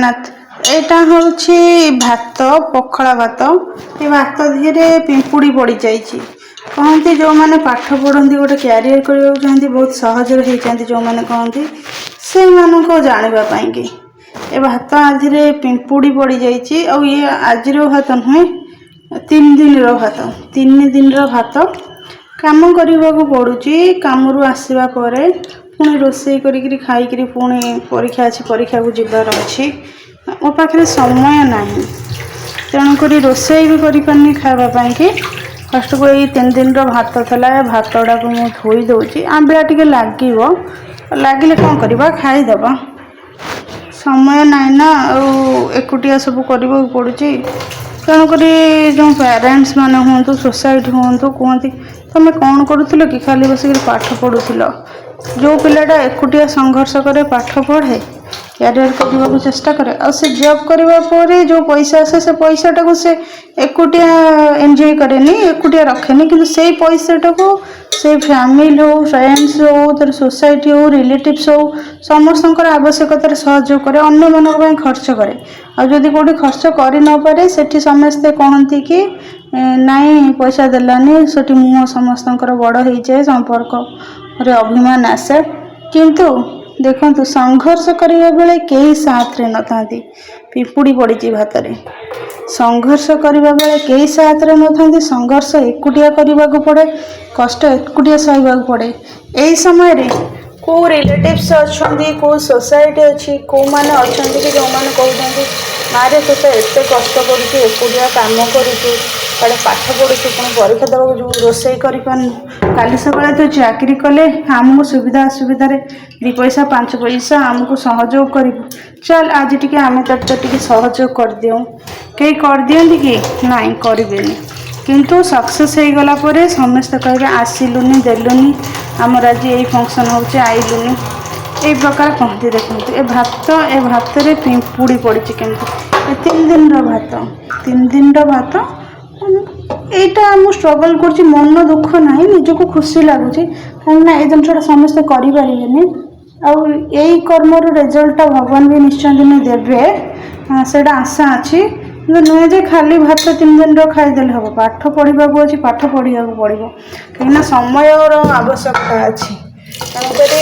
ଜଗନ୍ନାଥ। ଏଇଟା ହେଉଛି ଭାତ, ପଖାଳ ଭାତ। ଏ ଭାତ ଦେହରେ ପିମ୍ପୁଡ଼ି ପଡ଼ିଯାଇଛି। କହନ୍ତି, ଯେଉଁମାନେ ପାଠ ପଢ଼ନ୍ତି, ଗୋଟେ କ୍ୟାରିୟର କରିବାକୁ ଚାହାନ୍ତି, ବହୁତ ସହଜରେ ହେଇଯାନ୍ତି ଯେଉଁମାନେ କହନ୍ତି, ସେମାନଙ୍କୁ ଜାଣିବା ପାଇଁକି ଏ ଭାତ ଆଧିରେ ପିମ୍ପୁଡ଼ି ପଡ଼ିଯାଇଛି। ଆଉ ଇଏ ଆଜିର ଭାତ ନୁହେଁ, 3 ଦିନର ଭାତ। 3 ଦିନର ଭାତ। କାମ କରିବାକୁ ପଡ଼ୁଛି। କାମରୁ ଆସିବା ପରେ ପୁଣି ରୋଷେଇ କରିକିରି ଖାଇକିରି ପୁଣି ପରୀକ୍ଷା ଅଛି, ପରୀକ୍ଷାକୁ ଯିବାର ଅଛି। ମୋ ପାଖରେ ସମୟ ନାହିଁ, ତେଣୁକରି ରୋଷେଇ ବି କରିପାରୁନି ଖାଇବା ପାଇଁକି। ଫାଷ୍ଟକୁ ଏଇ 3 ଦିନର ଭାତ ଥିଲା, ଏ ଭାତଟାକୁ ମୁଁ ଧୋଇ ଦେଉଛି। ଆମ୍ବିଳା ଟିକେ ଲାଗିବ, ଲାଗିଲେ କ'ଣ କରିବା, ଖାଇଦେବା। ସମୟ ନାହିଁ ନା, ଆଉ ଏକୁଟିଆ ସବୁ କରିବାକୁ ପଡ଼ୁଛି। ତେଣୁକରି ଯେଉଁ ପ୍ୟାରେଣ୍ଟସ୍ ମାନେ ହୁଅନ୍ତୁ, ସୋସାଇଟି ହୁଅନ୍ତୁ, କୁହନ୍ତି, "ତମେ କ'ଣ କରୁଥିଲ କି? ଖାଲି ବସିକିରି ପାଠ ପଢ଼ୁଥିଲ।" ଯେଉଁ ପିଲାଟା ଏକୁଟିଆ ସଂଘର୍ଷ କରେ, ପାଠ ପଢ଼େ, କ୍ୟାରିୟର କରିବାକୁ ଚେଷ୍ଟା କରେ, ଆଉ ସେ ଜବ୍ କରିବା ପରେ ଯେଉଁ ପଇସା ଆସେ, ସେ ପଇସାଟାକୁ ସେ ଏକୁଟିଆ ଏନ୍ଜୟ କରେନି, ଏକୁଟିଆ ରଖେନି। କିନ୍ତୁ ସେଇ ପଇସାଟାକୁ ସେ ଫ୍ୟାମିଲି ହଉ, ଫ୍ରେଣ୍ଡସ୍ ହଉ, ତାର ସୋସାଇଟି ହଉ, ରିଲେଟିଭ୍ସ ହଉ, ସମସ୍ତଙ୍କର ଆବଶ୍ୟକତାରେ ସହଯୋଗ କରେ, ଅନ୍ୟମାନଙ୍କ ପାଇଁ ଖର୍ଚ୍ଚ କରେ। ଆଉ ଯଦି କେଉଁଠି ଖର୍ଚ୍ଚ କରି ନପାରେ, ସେଠି ସମସ୍ତେ କହନ୍ତି କି ନାଇଁ, ପଇସା ଦେଲାନି। ସେଠି ମୁହଁ ସମସ୍ତଙ୍କର ବଡ଼ ହେଇଯାଏ, ସମ୍ପର୍କରେ ଅଭିମାନ ଆସେ। କିନ୍ତୁ ଦେଖନ୍ତୁ, ସଂଘର୍ଷ କରିବା ବେଳେ କେହି ସାଥରେ ନଥାନ୍ତି। ପିମ୍ପୁଡ଼ି ପଡ଼ିଛି ଭାତରେ। ସଂଘର୍ଷ କରିବା ବେଳେ କେହି ସାଥରେ ନଥାନ୍ତି। ସଂଘର୍ଷ ଏକୁଟିଆ କରିବାକୁ ପଡ଼େ, କଷ୍ଟ ଏକୁଟିଆ ସହିବାକୁ ପଡ଼େ। ଏଇ ସମୟରେ କେଉଁ ରିଲେଟିଭ୍ସ ଅଛନ୍ତି, କେଉଁ ସୋସାଇଟି ଅଛି, କେଉଁମାନେ ଅଛନ୍ତି କି ଯେଉଁମାନେ କହୁଛନ୍ତି, "ମାରେ, ତୁ ତ ଏତେ କଷ୍ଟ କରୁଛୁ, ଏକୁଟିଆ କାମ କରୁଛୁ, କୁଆଡ଼େ ପାଠ ପଢ଼ୁଛୁ, ପୁଣି ପରୀକ୍ଷା ଦେବାକୁ ଯିବୁ, ରୋଷେଇ କରିପାରୁନୁ। କାଲି ସକାଳେ ତୁ ଚାକିରି କଲେ ଆମକୁ ସୁବିଧା ଅସୁବିଧାରେ 2 ପଇସା 5 ପଇସା ଆମକୁ ସହଯୋଗ କରିବୁ। ଚାଲ, ଆଜି ଟିକେ ଆମେ ତୋତେ ଟିକେ ସହଯୋଗ କରିଦେଉ।" କେହି କରିଦିଅନ୍ତି କି? ନାଇଁ, କରିବେନି। କିନ୍ତୁ ସକ୍ସେସ୍ ହେଇଗଲା ପରେ ସମସ୍ତେ କହିବେ, "ଆସିଲୁନି, ଦେଲୁନି, ଆମର ଆଜି ଏଇ ଫଙ୍କସନ୍ ହେଉଛି, ଆଇଲୁନି।" ଏଇ ପ୍ରକାର କହନ୍ତି। ଦେଖନ୍ତୁ, ଏ ଭାତ, ଏ ଭାତରେ ପିମ୍ପୁଡ଼ି ପଡ଼ିଛି କେମିତି। ଏ 3 ଦିନର ଭାତ, 3 ଦିନର ଭାତ। ଏଇଟା ମୁଁ ଷ୍ଟ୍ରଗଲ୍ କରୁଛି, ମନ ଦୁଃଖ ନାହିଁ, ନିଜକୁ ଖୁସି ଲାଗୁଛି। କାହିଁକିନା ଏଇ ଜିନିଷଟା ସମସ୍ତେ କରିପାରିବେନି। ଆଉ ଏଇ କର୍ମର ରେଜଲ୍ଟଟା ଭଗବାନ ବି ନିଶ୍ଚୟ ଦିନେ ଦେବେ, ସେଇଟା ଆଶା ଅଛି। କିନ୍ତୁ ନୁହେଁ ଯେ ଖାଲି ଭାତ 3 ଦିନର ଖାଇଦେଲେ ହେବ। ପାଠ ପଢ଼ିବାକୁ ଅଛି, ପାଠ ପଢ଼ିବାକୁ ପଡ଼ିବ, କାହିଁକିନା ସମୟର ଆବଶ୍ୟକତା ଅଛି। ତେଣୁକରି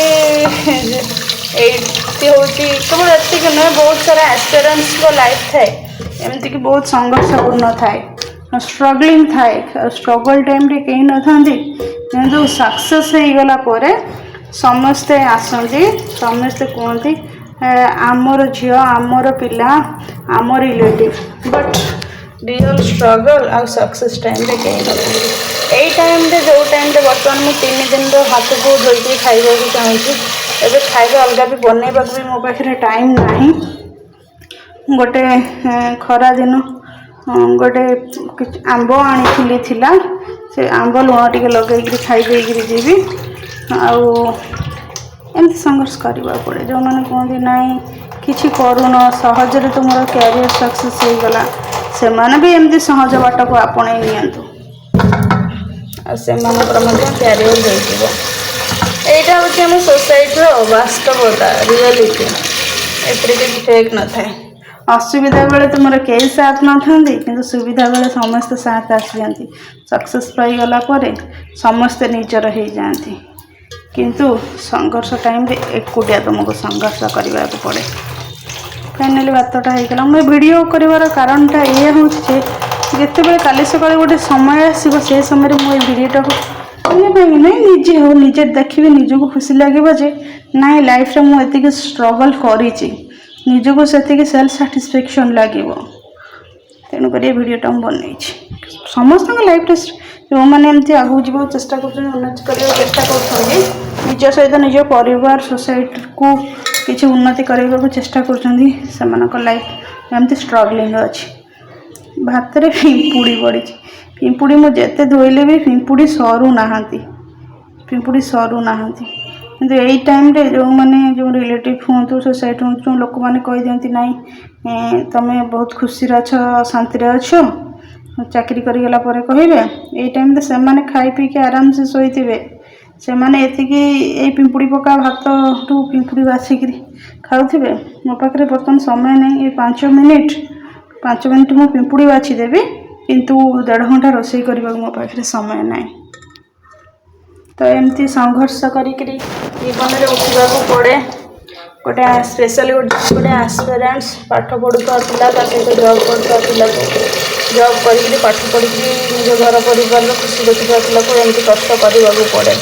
ଏଇଠି ହେଉଛି, କେବଳ ଏତିକି ନୁହେଁ, ବହୁତ ସାରା ଆସ୍ପିରାଣ୍ଟସଙ୍କ ଲାଇଫ୍ ଥାଏ ଏମିତିକି, ବହୁତ ସଂଘର୍ଷପୂର୍ଣ୍ଣ ଥାଏ, ଷ୍ଟ୍ରଗଲିଂ ଥାଏ। ଷ୍ଟ୍ରଗଲ୍ ଟାଇମ୍ରେ କେହି ନଥାନ୍ତି, କିନ୍ତୁ ସକ୍ସେସ୍ ହେଇଗଲା ପରେ ସମସ୍ତେ ଆସନ୍ତି। ସମସ୍ତେ କୁହନ୍ତି, "ଆମର ଝିଅ, ଆମର ପିଲା, ଆମ ରିଲେଟିଭ୍।" ବଟ୍ ରିଅଲ୍ ଷ୍ଟ୍ରଗଲ୍ ଆଉ ସକ୍ସେସ୍ ଟାଇମ୍ରେ କେହି ନଥାନ୍ତି। ଏଇ ଟାଇମ୍ରେ, ଯେଉଁ ଟାଇମ୍ରେ ବର୍ତ୍ତମାନ ମୁଁ 3 ଦିନର ଭାତକୁ ଧୋଇକି ଖାଇବାକୁ ଚାହୁଁଛି, ଏବେ ଖାଇବା ଅଲଗା ବି ବନେଇବାକୁ ବି ମୋ ପାଖରେ ଟାଇମ୍ ନାହିଁ। ଗୋଟେ ଖରା ଦିନ ଗୋଟେ କିଛି ଆମ୍ବ ଆଣିଥିଲି, ଥିଲା, ସେ ଆମ୍ବ ଲୁଣ ଟିକେ ଲଗେଇକିରି ଖାଇ ଦେଇକିରି ଯିବି। ଆଉ ଏମିତି ସଂଘର୍ଷ କରିବାକୁ ପଡ଼େ। ଯେଉଁମାନେ କୁହନ୍ତି, "ନାଇଁ, କିଛି କରୁନ, ସହଜରେ ତୁମର କ୍ୟାରିୟର ସକ୍ସେସ୍ ହେଇଗଲା", ସେମାନେ ବି ଏମିତି ସହଜ ବାଟକୁ ଆପଣେଇ ନିଅନ୍ତୁ ଆଉ ସେମାନଙ୍କର ମଧ୍ୟ କ୍ୟାରିୟର ହେଇଯିବ। ଏଇଟା ହେଉଛି ଆମ ସୋସାଇଟିର ବାସ୍ତବତା, ରିଅଲିଟି। ଏଥିରେ କିଛି ଫେକ୍ ନଥାଏ। ଅସୁବିଧା ବେଳେ ତୁମର କେହି ସାଥ ନଥାନ୍ତି, କିନ୍ତୁ ସୁବିଧା ବେଳେ ସମସ୍ତେ ସାଥ ଆସିଯାନ୍ତି। ସକ୍ସେସ୍ ପାଇଗଲା ପରେ ସମସ୍ତେ ନିଜର ହେଇଯାଆନ୍ତି, କିନ୍ତୁ ସଂଘର୍ଷ ଟାଇମ୍ରେ ଏକୁଟିଆ ତୁମକୁ ସଂଘର୍ଷ କରିବାକୁ ପଡ଼େ। ଫାଇନାଲି ଭାତଟା ହେଇଗଲା। ମୁଁ ଏ ଭିଡ଼ିଓ କରିବାର କାରଣଟା ଏଇଆ ହେଉଛି ଯେ ଯେତେବେଳେ କାଲି ସକାଳେ ଗୋଟେ ସମୟ ଆସିବ, ସେ ସମୟରେ ମୁଁ ଏ ଭିଡ଼ିଓଟାକୁ ଅନ୍ୟ ପାଇଁ ନୁହେଁ, ନିଜେ ହଉ, ନିଜେ ଦେଖିବି, ନିଜକୁ ଖୁସି ଲାଗିବ ଯେ ନାଇଁ, ଲାଇଫ୍ରେ ମୁଁ ଏତିକି ଷ୍ଟ୍ରଗଲ୍ କରିଛି। ନିଜକୁ ସେତିକି ସେଲ୍ଫ ସାଟିସ୍ଫ୍ୟାକ୍ସନ୍ ଲାଗିବ। ତେଣୁକରି ଏ ଭିଡ଼ିଓଟା ମୁଁ ବନେଇଛି। ସମସ୍ତଙ୍କ ଲାଇଫ୍ରେ ଯେଉଁମାନେ ଏମିତି ଆଗକୁ ଯିବାକୁ ଚେଷ୍ଟା କରୁଛନ୍ତି, ଉନ୍ନତି କରିବାକୁ ଚେଷ୍ଟା କରୁଛନ୍ତି, ନିଜ ସହିତ ନିଜ ପରିବାର, ସୋସାଇଟିକୁ କିଛି ଉନ୍ନତି କରାଇବାକୁ ଚେଷ୍ଟା କରୁଛନ୍ତି, ସେମାନଙ୍କ ଲାଇଫ୍ ଏମିତି ଷ୍ଟ୍ରଗଲିଂ ଅଛି। ଭାତରେ ପିମ୍ପୁଡ଼ି ପଡ଼ିଛି। ପିମ୍ପୁଡ଼ି ମୁଁ ଯେତେ ଧୋଇଲେ ବି ପିମ୍ପୁଡ଼ି ସରୁନାହାନ୍ତି, ପିମ୍ପୁଡ଼ି ସରୁନାହାନ୍ତି। କିନ୍ତୁ ଏଇ ଟାଇମ୍ରେ ଯେଉଁମାନେ, ଯେଉଁ ରିଲେଟିଭ୍ ହୁଅନ୍ତୁ, ସୋସାଇଟି ହୁଅନ୍ତୁ, ଯେଉଁ ଲୋକମାନେ କହିଦିଅନ୍ତି, "ନାଇଁ, ତମେ ବହୁତ ଖୁସିରେ ଅଛ, ଶାନ୍ତିରେ ଅଛ", ଚାକିରି କରିଗଲା ପରେ କହିବେ। ଏଇ ଟାଇମ୍ରେ ସେମାନେ ଖାଇ ପିଇକି ଆରାମସେ ଶୋଇଥିବେ। ସେମାନେ ଏତିକି ଏଇ ପିମ୍ପୁଡ଼ି ପକା ଭାତଠୁ ପିମ୍ପୁଡ଼ି ବାଛିକିରି ଖାଉଥିବେ। ମୋ ପାଖରେ ବର୍ତ୍ତମାନ ସମୟ ନାହିଁ। ଏଇ 5 ମିନିଟ୍, 5 ମିନିଟ୍ ମୁଁ ପିମ୍ପୁଡ଼ି ବାଛିଦେବି, କିନ୍ତୁ ଦେଢ଼ ଘଣ୍ଟା ରୋଷେଇ କରିବାକୁ ମୋ ପାଖରେ ସମୟ ନାହିଁ। ତ ଏମିତି ସଂଘର୍ଷ କରିକିରି ଜୀବନରେ ଉଠିବାକୁ ପଡ଼େ। ଗୋଟେ ସ୍ପେଶାଲି ଗୋଟେ ଆସ୍ପିରାଣ୍ଟସ୍, ପାଠ ପଢ଼ୁଥିବା ପିଲା, ତା ସହିତ ଜବ୍ କରୁଥିବା ପିଲାକୁ, ଜବ୍ କରିକିରି, ପାଠ ପଢ଼ିକିରି ନିଜ ଘର ପରିବାରର ଖୁସି ଦେଖୁଥିବା ପିଲାକୁ ଏମିତି କଷ୍ଟ କରିବାକୁ ପଡ଼େ।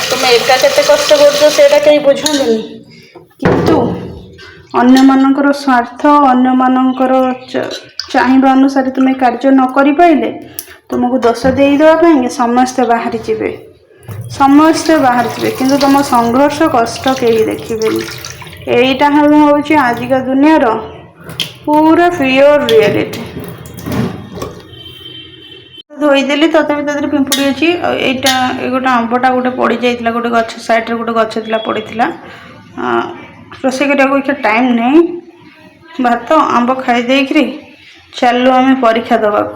ତୁମେ ଏକା କେତେ କଷ୍ଟ କରୁଛ, ସେଇଟା କେହି ବୁଝନ୍ତିନି। କିନ୍ତୁ ଅନ୍ୟମାନଙ୍କର ସ୍ୱାର୍ଥ, ଅନ୍ୟମାନଙ୍କର ଚାହିଁବା ଅନୁସାରେ ତୁମେ କାର୍ଯ୍ୟ ନ କରିପାରିଲେ ତୁମକୁ ଦୋଷ ଦେଇଦେବା ପାଇଁ ସମସ୍ତେ ବାହାରି ଯିବେ, ସମସ୍ତେ ବାହାରିଯିବେ। କିନ୍ତୁ ତୁମ ସଂଘର୍ଷ, କଷ୍ଟ କେହି ଦେଖିବେନି। ଏଇଟା ହେଉଛି ଆଜିକା ଦୁନିଆର ପୁରା ପିଓର ରିଆଲିଟି। ଧୋଇଦେଲି, ତଥାପି ତା ଦେହରେ ପିମ୍ପୁଡ଼ି ଅଛି। ଆଉ ଏଇଟା ଏ ଗୋଟେ ଆମ୍ବଟା ଗୋଟେ ପଡ଼ିଯାଇଥିଲା ଗୋଟେ ଗଛ ସାଇଡ଼୍ରେ, ଗୋଟେ ଗଛ ଥିଲା, ପଡ଼ିଥିଲା। ରୋଷେଇ କରିବାକୁ ଏତେ ଟାଇମ୍ ନାହିଁ। ଭାତ ଆମ୍ବ ଖାଇ ଦେଇକିରି ଚାଲୁ ଆମେ ପରୀକ୍ଷା ଦେବାକୁ।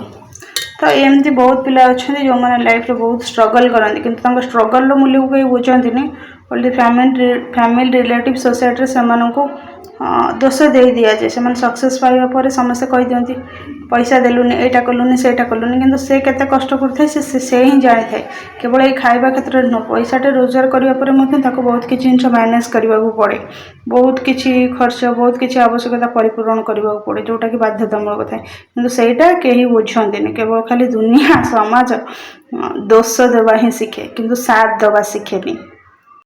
ତ ଏମିତି ବହୁତ ପିଲା ଅଛନ୍ତି, ଯେଉଁମାନେ ଲାଇଫ୍ରେ ବହୁତ ଷ୍ଟ୍ରଗଲ୍ କରନ୍ତି, କିନ୍ତୁ ତାଙ୍କ ଷ୍ଟ୍ରଗଲ୍ର ମୂଲ୍ୟକୁ କେହି ବୁଝନ୍ତିନି। ଓନ୍ଲି ଫ୍ୟାମିଲି, ରିଲେଟିଭ୍, ସୋସାଇଟିରେ ସେମାନଙ୍କୁ ଦୋଷ ଦେଇ ଦିଆଯାଏ। ସେମାନେ ସକ୍ସେସ୍ ପାଇବା ପରେ ସମସ୍ତେ କହିଦିଅନ୍ତି, ପଇସା ଦେଲୁନି, ଏଇଟା କଲୁନି, ସେଇଟା କଲୁନି। କିନ୍ତୁ ସେ କେତେ କଷ୍ଟ କରୁଥାଏ, ସେ ହିଁ ଜାଣିଥାଏ। କେବଳ ଏଇ ଖାଇବା କ୍ଷେତ୍ରରେ ନୁହଁ, ପଇସାଟେ ରୋଜଗାର କରିବା ପରେ ମଧ୍ୟ ତାକୁ ବହୁତ କିଛି ଜିନିଷ ମ୍ୟାନେଜ୍ କରିବାକୁ ପଡ଼େ। ବହୁତ କିଛି ଖର୍ଚ୍ଚ, ବହୁତ କିଛି ଆବଶ୍ୟକତା ପରିପୂରଣ କରିବାକୁ ପଡ଼େ, ଯେଉଁଟାକି ବାଧ୍ୟତାମୂଳକ ଥାଏ। କିନ୍ତୁ ସେଇଟା କେହି ବୁଝନ୍ତିନି। କେବଳ ଖାଲି ଦୁନିଆ, ସମାଜ ଦୋଷ ଦେବା ହିଁ ଶିଖେ, କିନ୍ତୁ ସାଥ ଦେବା ଶିଖେନି।